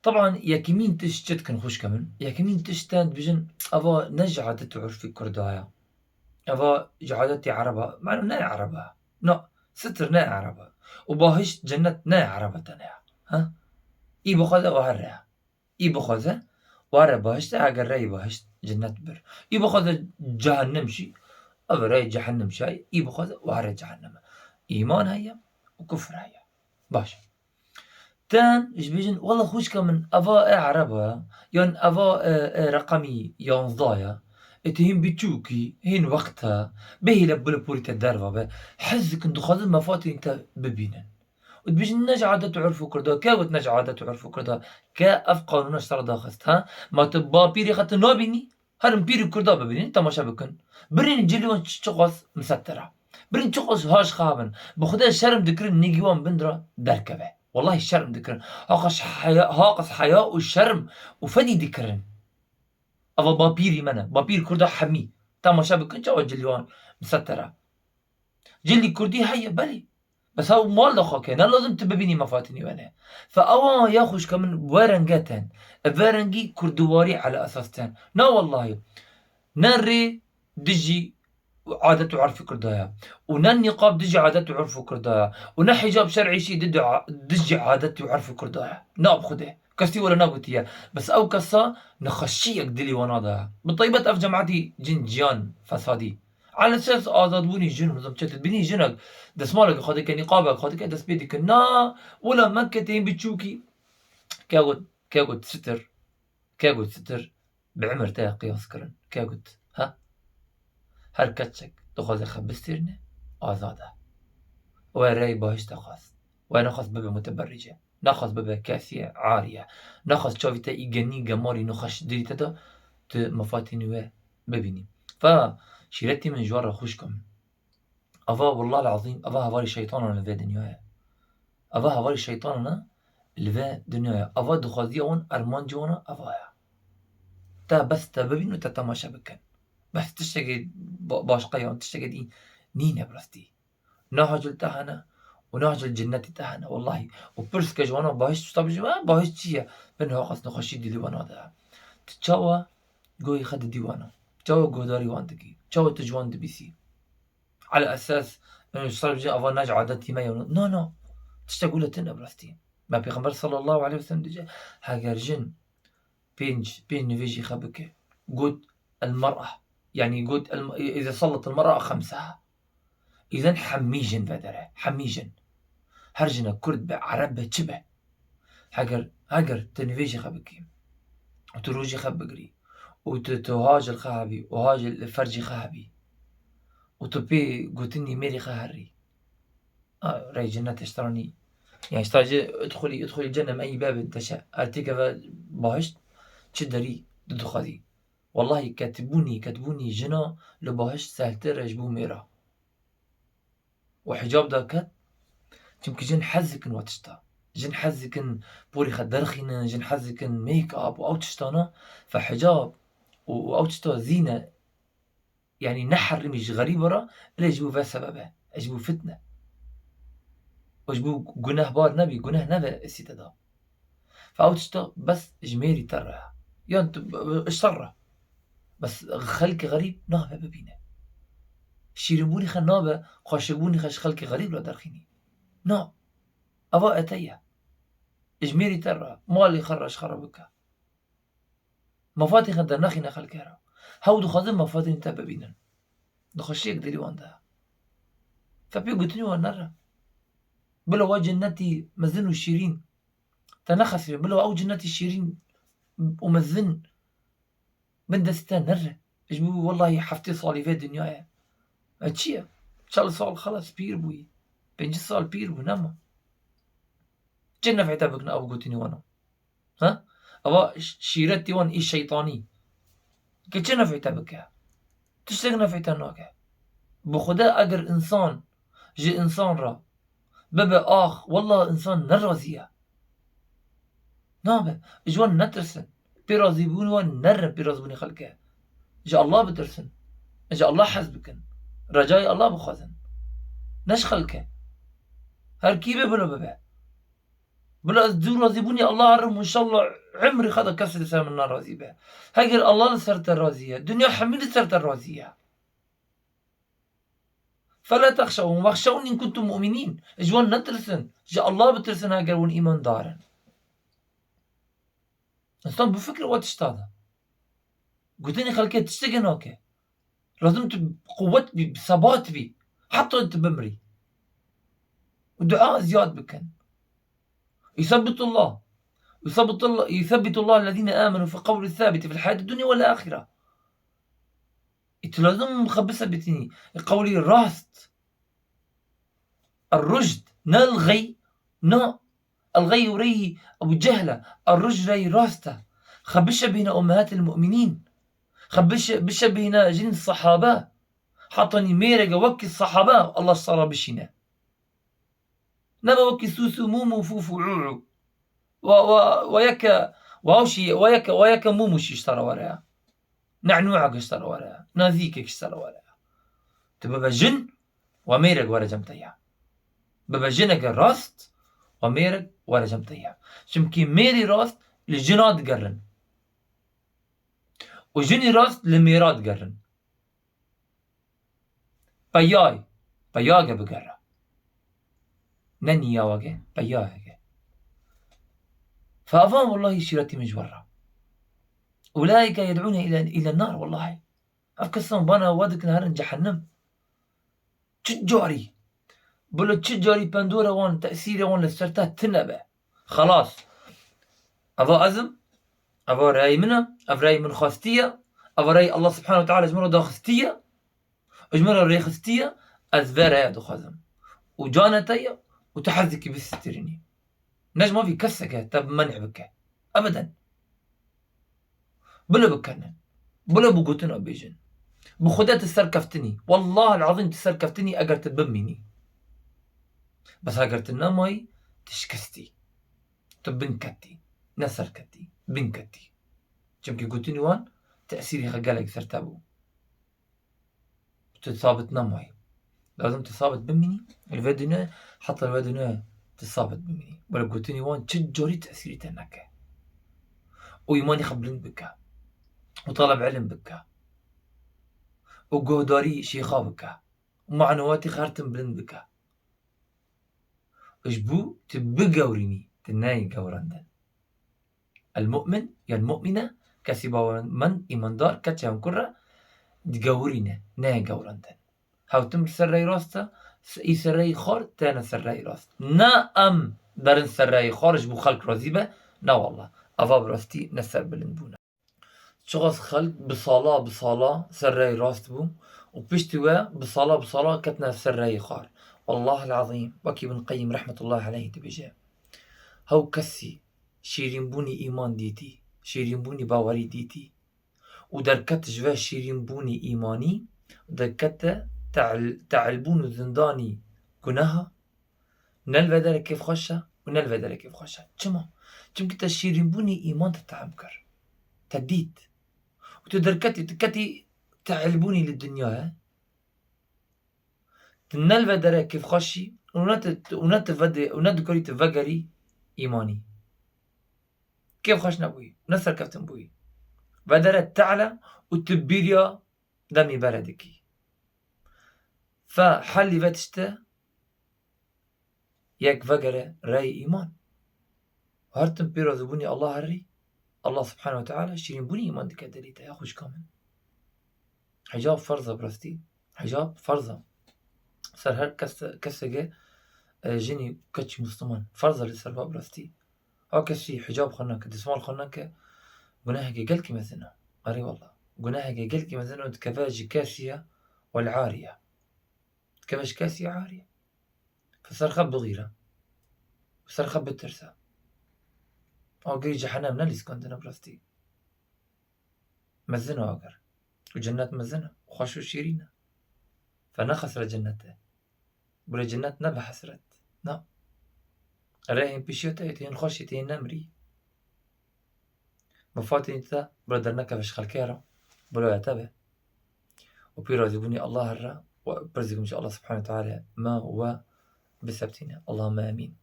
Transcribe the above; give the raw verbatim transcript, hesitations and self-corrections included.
Teban yekemîn tişt çi dikin xwişka min? Yekemîn tişt tên dibêjin, eva ne ji adet û urfê Kurda ye. Eva ji adetê Ereba, mano ne Ereba. Na, sitir ne Ereba. Û bahişt, cennet ne Ereba tene ye. Ha? Î bixwaze û here ye. Î bixwaze û here bahişt e, eger reyê bahişt cennet bir. Î bixwaze cehennem şî, ev reyê cehennem şay, î bixwaze û here cehennem. Îman heye û kufr heye. Baş. Tên ji bêjin, wela xwişka min, eva e Ereba ye, yan eva e, e reqemî yanzda ye. E tu hîn biçûkî, hîn wext e, bêhîle bila porî te derva be. Hez dikin, dixwazin mefatên te bibînin. Û dibêjin, ne ji adet û urfê Kurda, ke got ne ji adet û urfê Kurda, ke ev qanûna ji te re daxist, ha? Ma tu bapîrê xwe tu nabînî? Herin pîrê Kurda bibînin, temaşe bikin. Birîn cilî wan çi, çiqas misetter e. Birîn çiqas haş xabin. Bi Xwedê şerm dikirin, nîgî wan bin ra derkeve. Wellahî şerm dikirin. Haqas heya, haqas heya û şerm û fedî dikirin. Ava bapîrî me ne. Bapîr Kurda hemî. Temaşe bikin çawa cilî wan misetter e. Cilî Kurdî heye, belê. Bes ew mal de xwe ke, ne lazim tu bibînî mefatinî we ne. Fe ewa ya xwişka min we renge tên. E ve rengî kurdiwarî ele esas tên. Na wellahî. Ne rê dijî adet û urfê Kurda ye. Û ne nîqab dijî adet û urfê Kurda ye. Û ne hicab şer'î jî didi-, dijî adet û urfê Kurda ye. Na bi Xwedê. Kesî were nagotiye. Bes ew kesa nexweşiyek dilî wana de ye. Bi taybet ev cemaetî cin ciyan fesadî. Ele esas azadbûnî jin, mizim çi tu dibînî jinek destmalek xwe dike, nîqabek xwe dike, dest pê dikin. Na, wila me ke tên biçûkî. Ke got, ke got sitir, ke got sitir, bi emir te qiyas kirin. Ke got, ha? Her kesek dixwaze xwe bistêrine, azad e. We rey bahişte xwest. We nexwest bibe muteberrîce. Nexwest bibe kesiye, ariye. Nexwest çavî te î genî, gemarî, nexweş dilî te de tu mefatînî we bibînî. Fa şîretî min ji we re xwişka min. Ava, wallah el-azîm, ava hevalê şeytanan li vê dinyayê. Ava hevalê şeytanan e li vê dinyayê. Ava dixwaziya wan, ermancê wan e, ava ye. Te bes te bibîn û te temaşe bikin. Bes tiştekê ba-, başqa yan, tiştekê dî nîne bi rastî. Ne hacil te hene û ne hacil cinnetî te hene, wellahî. Û pirs ke ji wana bahişt tişta bijî, "Ha, bahişt çi ye?" Bin haqas nexweşî dilî wana de. Tu çawa goyê xwe didî wana? Çawa guhdarî wan dikî? Çawa tu ji wan dibîsî? Ele esas, em ji ser bijî, ava ne ji adetî me ye. No, no. Tiştek wile tune bi rastî. Me Pêxember sallallahu aleyhi ve sellem dije, heger jin pênc, pênc nivêjî xwe bike. Got, el-mer'a. Yani got, el-, iza sallat el-mer'a xemseha. Îzen hemî jin vedere. Hemî jin. Her jine kurd be, ereb be, çi be. Heger, heger tu nivêjî xwe bikî. Û tu rojî xwe bigirî. Û tu, tu hacil xwe hebî. Û hacil fercî xwe hebî. Û tu pê gotinî mêrî xwe herî. A, rey cennet ji te re nî. Yani ji te re jî, "Idxulî, idxulî cennem ey bebin teşe." Ertêke ve bahişt çi derî didixwazî. Wellahî ketbûnî, ketbûnî jina li bahişt sehltir e ji bo mêra. Û hicab da ket, çimkî jin hez dikin wa tişta. Jin hez dikin porî xwe derxînin, jin hez dikin make-up û ew tiştana. Fe hicab û, û ew tişta zîne, yani ne herimî ji xerîba re, ilê ji bo ve sebeb e, ji bo fitne. Û ji bo gunehbar nebî, guneh neve îsî te da. Fe ew tişta bes ji mêrî te re ye. Yan tu, ji te re. Bes xelkê xerîb nabe bibîne. Şîrinbûnî xwe nabe, xweşikbûnî xwe ji xelkê xerîb re derxînî. Na. Eva e te ye. Ji mêrî te re, malê xwe re ji xwe re bike. Mefatê xwe dernexîne xelkê re. Hew dixwazin mefatên te bibînin. Nexweşiyek dilî wan de. Fe pê gotinî wan nere. Bila wa cennetî mezin û şîrîn te nexesirî. Bila ew cennetî şîrîn û mezin bin destê te nere. Ji bo wellahî heftê salî vê dinyayê. E, çi ye? Çel sal xelas pîr bûyî. Pêncî sal pîr bû, nema. Çi nefê te bikine ew gotinî wana? Ha? Eva ş-, şîretî wan î şeytanî. Ke çi nefê te bike? Tiştek nefê te nake. Bi Xuda eger însan ji însan re bibe ax, wallah însan ne razî ye. Nabe. Ji wan netirsin. Pê razîbûn wan nerin, pê razîbûnê xelkê. Ji Allah bitirsin. Ji Allah hez bikin. Recayê Allah bixwazin. Ne ji xelkê. Her kî be bila bibe. Bila ez dû razîbûnê Allah herim, înşallah emrê xwe de kes li ser min nerazî be. Heger Allah li ser te razî ye, dinya hemî li ser te razî ye. فلا تخشوهم واخشوني إن كنتم مؤمنين. Ji wan netirsin. Ji Allah bitirsin heger hûn îmandar in. Însan bifikire wa tişta de. Gotinê xelkê tiştekê nake. Lazim tu bi quwet bî, bi sebat bî. Heta tu bimrî. Û dua ziyad bikin. يثبت الله. يثبت الله، يثبت الله الذين آمنوا في القول الثابت في الحياة الدنيا والآخرة. Î tu lazim xwe bisebitinî. Qewlî rast. الرشد، ne el-ğey, na. El-ğey rey Ebu Cehl e. El-rucd rey rast e. Xwe bişebihîne ummehatil mu'minîn. Xwe bişe-, bişebihîne jinên sehabe. Hetanî mêreke wekî sehabe Allah ji te re bişîne. Nebe wekî sûsû, mûmû, fûfû, ûû. Wa, wa, wa yeke, wa şî, wa yeke, wa yeke mûmû şî ji te re were ya. Ne'nû'ek ji te re were ya. Nazîkek ji te re were ya. Tu bibe jin, wa mêrek were cem te ya. Bibe jineke rast, wa mêrek were cem te ya. Çimkî mêrî rast li jina digerin. Û jinî rast li mêra digerin. Peyayê, peyayê bigere. Ne niyawege, peyayege. Fe evan wellahî şîretî min ji we re. Ulaîke yed'ûne île, îlen nar wellahî. Ev kesan bana we dikin herin cehennem. Çi carî? Bila çi carî pendora wan, tesîrê wan li ser te tune be. Xelas. Eva ez im, eva reyê min e, ev reyê min xwestiye, eva reyê Allah Subhanahu Teala ji min re daxistiye, ji min re rêxistiye, ez vê reye dixwazim. Û cana te ye û tu hez dikî bisitirînî. Ne ji mafî keseke te bi menî bike. Ebeden. Bila bikenin. Bila bi gotina bêjin. Bi Xwedê tu serkeftinî. Wellahil ezîm tu serkeftinî eger tu bimînî. Bes eger tu nemayî, tu şikestî. Tu bin ketî. Ne serketî. Bin ketî. Çimkî gotinî wan tesîrê xwe gelek ser te bû. Tu sabit nemayî. Lazim tu sabit bimînî. Li vê dinyayê, heta li vê dinyayê tu sabit bimînî. Were gotinî wan çi carî tesîrî te neke. Û îmanî xwe bilind bike. Û taleb ilim bike. Û guhdarî şêxa bike. Û manewatî xwe her tim bilind bike. Ji bo tu bigewrînî, tu neyê gewrandin. El-mu'min, yan mu'mine, kesî bawermend, îmandar, keç yan kur e, digewirîne, neyê gewrandin. Hewtim ser rey rast e, s-, î ser rey xar, têne ser rey rast. Ne em derin ser rey xar ji bo xelk razî be, ne wallah. Eva bi rastî ne serbilind bûne. Çiqas xelk bi sala, bi sala ser rey rast bû û piştî we bi sala, bi sala ketine ser reyê xar. Wallahil ezîm, wekî Ibn Qeyyim rehmetullahi aleyh dibêje, hew kesî şîrînbûnî îman dîtî, şîrînbûnî bawerî dîtî û derket ji ve şîrînbûnî îmanî, derkete te'l-, te'lbûn û zindanî guneha, ne li vê derê kêfxweş e û ne li vê derê kêfxweş e. Çima? Çimkî te şîrînbûnî îman te tehm kir. Te dît. Û tu derketî, tu ketî te'lbûnî li dinyayê. Tu ne li vê derê kêfxweş î û ne tu, û ne tu vedê, û ne dikarî tu vegerî îmanî. Kêfxweş nebûyî, ne serkeftin bûyî. Vê derê te'le û tu bîriya demî berê dikî. Fe helî ve tişte yek vegere reyê îman. Her tim pê razîbûnî Allah herî, Allah Subhanahu ve Teala şîrînbûnî îman dike dilî te ya xwişka min. Hicab ferz e bi rastî. Hicab ferz e. Ser her kes, keseke, e, jinî keçî Musliman. Ferz e li ser ba bi rastî. Ha kesî hicab xwe nake, dismal xwe nake, guneheke gelkî mezin e. Erê wallah. Guneheke gelkî mezin e û dikeve ji kesiye wel ariye. Dikeve ji kesiye ariye. Bi ser xwe bixîre. Bi ser xwe bitirse. Agirî cehenem ne lîskandine bi rastî. Mezin e agir. Û cennet mezin e. Xweş û şîrîn e. Fe ne xesre cennet e. Bire cennet ne bi hesret. Na. Rêhên pêşiya te yê, tên xweş yê, tên nemirî. Mifatên te bire dernekeve ji xelkê re. Bire ya te be. Û pê razîbûnî Allah re. Û pirs dikim ji Allah Subhanahu Teala me û we bisebtîne. Allahümme amîn.